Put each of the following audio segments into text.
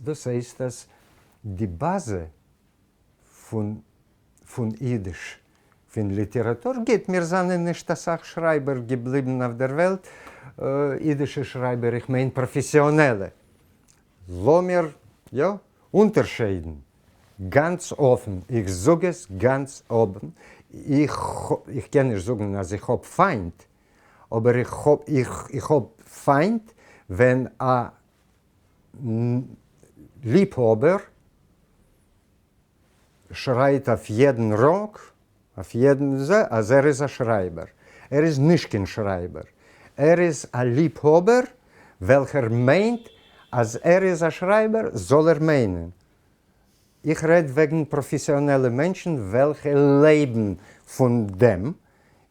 דאס הייסט אז די באזע פון פון אידיש פון ליטעראטור גוט מיר זענען נישט אסאך שרייבער געבליבן אויף דער וועלט אידישע שרייבער איך מיין פראפעסיאנעלע לאמיר יא אונטערשיידן גאנץ אפן איך זאג עס גאנץ אפן איך קען נישט זאגן אז איך האב פיינט אבער איך האב איך האב פיינט ווען א ליבהאבער שרייט אויף יעדן ראג, אויף יעדן זה, אז ער איז א שרייבער. ער איז נישט קיין שרייבער. ער איז א ליבהאבער וועלכער מיינט אז ער איז א שרייבער, זאל ער מיינען. איך רעד וועגן פראפעסיאנעלע מענטשן וועלכע לעבן פון דעם,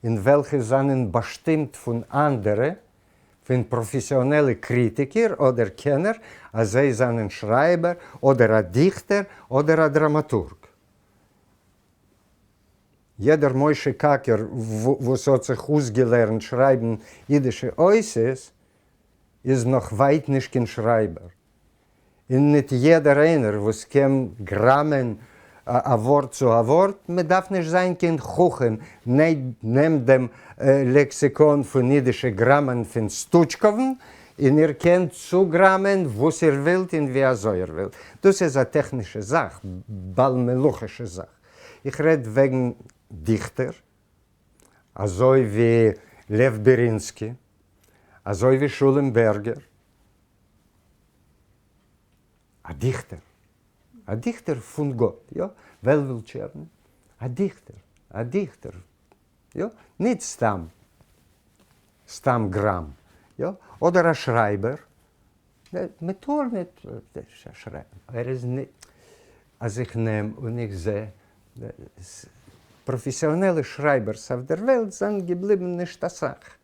און וועלכע זענען באשטימט פון אנדערע פון פראפעסיאנעלע קריטיקער אדער קענער אז זיי זענען שרייבער אדער א דיכטער אדער א דראמאטורג. יעדער משה קאקער וואס האט זיך אויסגעלערנט שרייבן אידישע אותיות איז נאך ווייט נישט קיין שרייבער. און ניט יעדער איינער וואס קען גראמען א ווארט צו א ווארט, מען דארף נישט זיין קיין חכם, נעמט דעם לעקסיקאן פון אידישע גראמען פון סטוטשקאוון און איר קענט צוגראמען וואס איר ווילט און ווי אזוי איר ווילט, דאס איז א טעכנישע זאך, בעל מלאכה'שע זאך. איך רעד וועגן דיכטער, אזוי ווי לעוו בערינסקי, אזוי ווי שלום בערגער, א דיכטער, א דיכטער פון גאט, יא, וועלוול טשערני, א דיכטער, א דיכטער, יא, ניט סתם, סתם גראם, יא, אדער א שרייבער, מען טאר ניט שרייבן, ער איז ניט, אז איך נעם און איך זע, פראפעסיאנעלע שרייבערס אויף דער וועלט זענען געבליבן נישט אסאך.